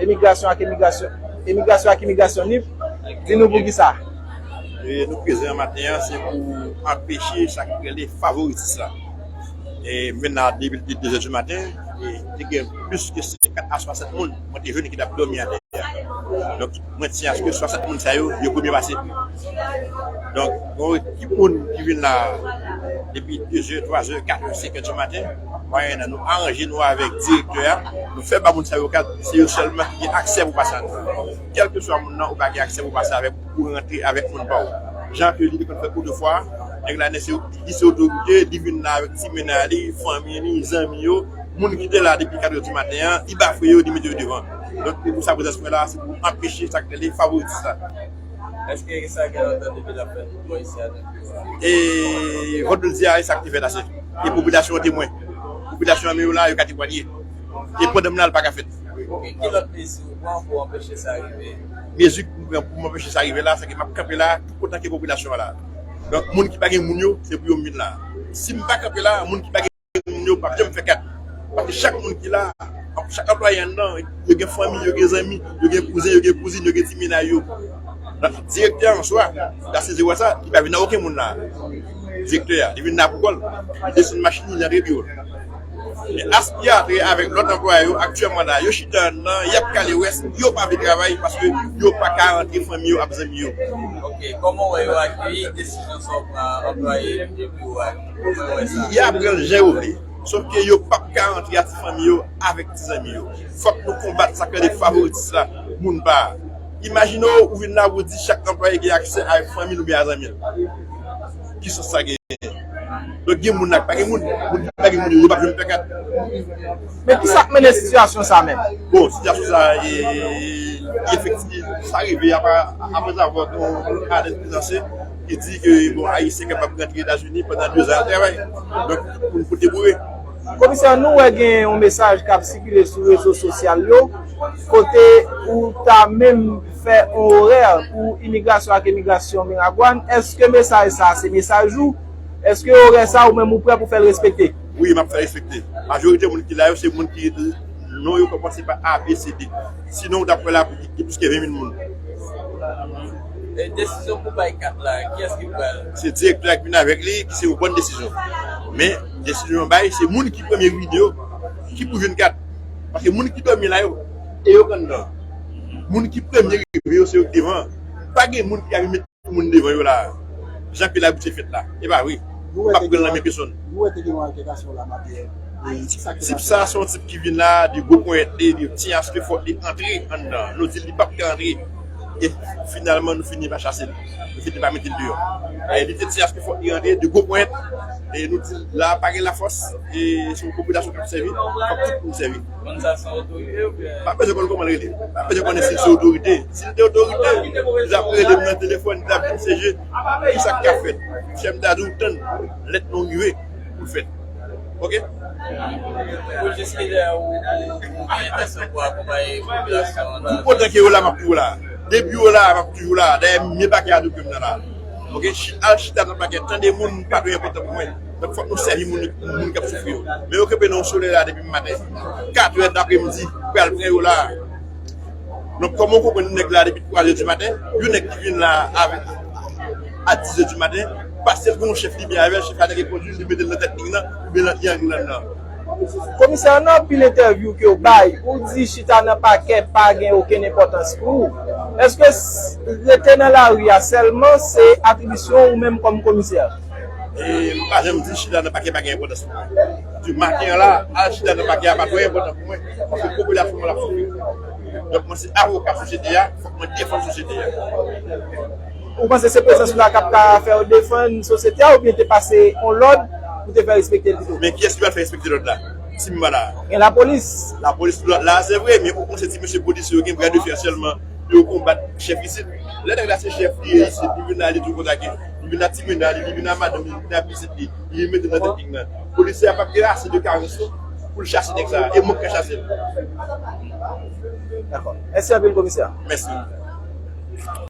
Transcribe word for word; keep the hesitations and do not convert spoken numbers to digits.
Emigrasyon ak imigrasyon, emigrasyon ak imigrasyon lib, di nou poukisa. E nou prezan maten an, se pou anpeche sa k rele favoritis la. E m vin la depi de zè di maten, e te gen plis ke senkant a swasant moun mwen te jwenn ki t ap dòmi atè a. Donk, mwen tyen aske swasant moun sa yo, yo premye pase. Donk, yon ekip moun ki vin la depi de zè, twa zè, kat è, senk è di maten, mwayennan nou aranje nou avèk direktè a, nou fè ba moun sa yo kat, se yo sèlman ki gen aksè pou pase anndan. Kèlkeswa moun nan, ou pa gen aksè pou pase avèk, pou rantre avèk moun pa w. Jan ke li te konn fè otefwa, nèg la, se, li se otorite, li vin la avèk ti mennaj li, fanmi li, zanmi yo, moun ki te la depi kat è di maten an, li bafwe yo, li mete yo devan. Donk, se pou sa prezans mwen la, se pou anpeche sa k rele favoritis la. Èske sa gen lontan depi l ap fèt bò isi a, donk? E vandredi a, e sa k te fèt ase. E popilasyon an temwen. Popilasyon an menm la, yo ka temwanye. E pandan m la, l pa ka fèt. Ok, ki lòt mezi ou pran pou anpeche sa rive? Mezi m pran pou m anpeche sa rive la, se ke m ap kanpe la, tout otan ke popilasyon an la. Donk, moun ki pa gen moun yo, se pou yo vin la. Si m pa kanpe la, moun ki pa gen moun yo p ap janm fè kat. Paske chak moun ki la, chak anplwaye anndan, yo gen fanmi, yo gen zanmi, yo gen kouzen, yo gen kouzin, yo gen ti mennaj yo. Donk, direktè an swa, la se zewo sa, li pa vin nan okenn moun la. Direktè a, li vin la pou kò l. Li desann machin li, li rantre biwo l. Men aspirate avèk lòt anplwaye yo, aktyèlman la, yo chita anndan, y ap kale wès, yo pa vle travay paske yo pa ka rantre fanmi yo ak zanmi yo. Ok, kòman w wè yo akeyi desizyon sa w pran, anplwaye biwo a? Kòman w wè sa? Y a pran l jan yo vle. Sòf ke yo p ap ka rantre ak ti fanmi yo, avèk ti zanmi yo. Fòk nou konbat sa k rele favoritis la, moun pa. Imajine w, ou vin la, ou di chak anplwaye gen aksè avèk fanmi l oubyen a zanmi l. Ki sans sa genyen? Donk, gen moun la ki pa gen moun. Moun ki pa gen moun yo, yo p ap janm fè kat. Men ki sa k mennen sitiyasyon sa menm? Bon, sitiyasyon sa, e, e efektif, sa rive apa-, apre avwa yon alèt ki lanse, ki di ke, bon, Ayisyen kapab rantre Etazini pandan de zan y ap travay. Donk, tout moun pote boure. Komisè, nou wè gen yon mesaj k ap sikile sou rezo sosyal yo, kote ou ta menm fè yon orè pou imigrasyon ak emigrasyon Miragwàn. Èske mesaj sa a se mesaj ou? Èske orè sa a ou menm ou prè pou fè l respekte? Wi, m ap fè respekte. Majorite moun ki la yo, se moun ki non yo kòmanse pa A, B, C, D. Sinon, ou t ap wè la pou gen plis ke ven mil moun. E desizyon pou bay kat la, kiyès ki pral? Se direktè a ki vin avèk li, ki se yon bòn desizyon. Men, desizyon bay, se moun ki premye rive yo, ki pou jwenn kat. Paske moun ki dòmi la yo, e yo k anndan. Moun ki premye rive yo, se yo k devan. Pa gen moun ki ka vin met moun devan yo la. Jan ke labitye fèt la. E pa vre. M p ap pran l nan men pèsonn. Nou wè te gen yon altèkasyon la maten. E tip sa ki te pase? Tip sa, se yon tip ki vin la, de gwo ponyèt li, li tyen aske fòk li antre anndan. Nou di l li p ap ka antre. E finalman, nou fini pa chase l. Nou fini pa mete l deyò. E li te tyen aske fòk li antre, de gwo ponyèt. E nou di l la, pa gen lafòs. E se yon popilasyon k ap sèvi. Fòk tout moun sèvi. Moun sa se yon otorite oubyen? Pa bezwen konn kòman l rele. Pa bezwen konnen si l se otorite. Si l te otorite, li t ap rele m nan telefòn, li t ap di m, "Serge, ki sa k ap fèt?" Chèf m ta di w, "Tann, lèt nou rive pou l fèt." Oke? Pou jis kilè ou, ou, ou gen entansyon pou akonpaye popilasyon an nan... Tout otan ke yo la, m ap toujou la. Depi yo la, m ap toujou la. Dayè, men pakè a tou ke m nan la. Oke? Chi-, al chita nan pakè, tande moun, pa twò enpòtan pou mwen. Donk, fòk nou sèvi moun, moun k ap soufri yo. Men yo kenbe nan yon solèy la depi maten. Kat è dapremidi, pral pran yo la. Donk, kòman w konprann nèg la depi twa è di maten, yon nèg ki vin la avèk, a diz è di maten, paske l gen yon chèf li byen avè l, chèf la te gen kondui l, li mete l nan tèt liy nan, oubyen nan, li antre anndan. Komisè, nan anpil entèvyou ke w bay, ou di chita nan pakè pa gen okenn enpòtans pou ou. Èske s-, rete nan lari a sèlman se atribisyon ou menm kòm komisè? E m pa janm di chita nan pakè pa gen enpòtans pou mwen. Di maten an la, al chita nan pakè a pa twò enpòtan pou mwen, paske popilasyon an ap soufri. Donk, mwen se avoka sosyete a, fòk mwen defann sosyete a. Ou panse se prezans ou la k ap ka fè w defann sosyete a, oubyen te pase yon lòd pou te fè respekte l pito? Men kiyès ki pral fè respekte lòd la? Si m pa la. Gen lapolis. Lapolis la, la, se vre, men ou panse ti mesye polisye yo gen bra de fè sèlman pou yo konbat chèf isit? Lè nèg la se chèf, li ye isit, li vin la, li tou kontakte. Li vin a ti mennaj li, li vin a madanm li, li vin a pitit li, li mete nan tèt liy nan. Polisye a p ap gen ase de karans pou l chase nèg sa a. E mwen k ka chase l. Dakò. Mèsi anpil, komisè. Mèsi.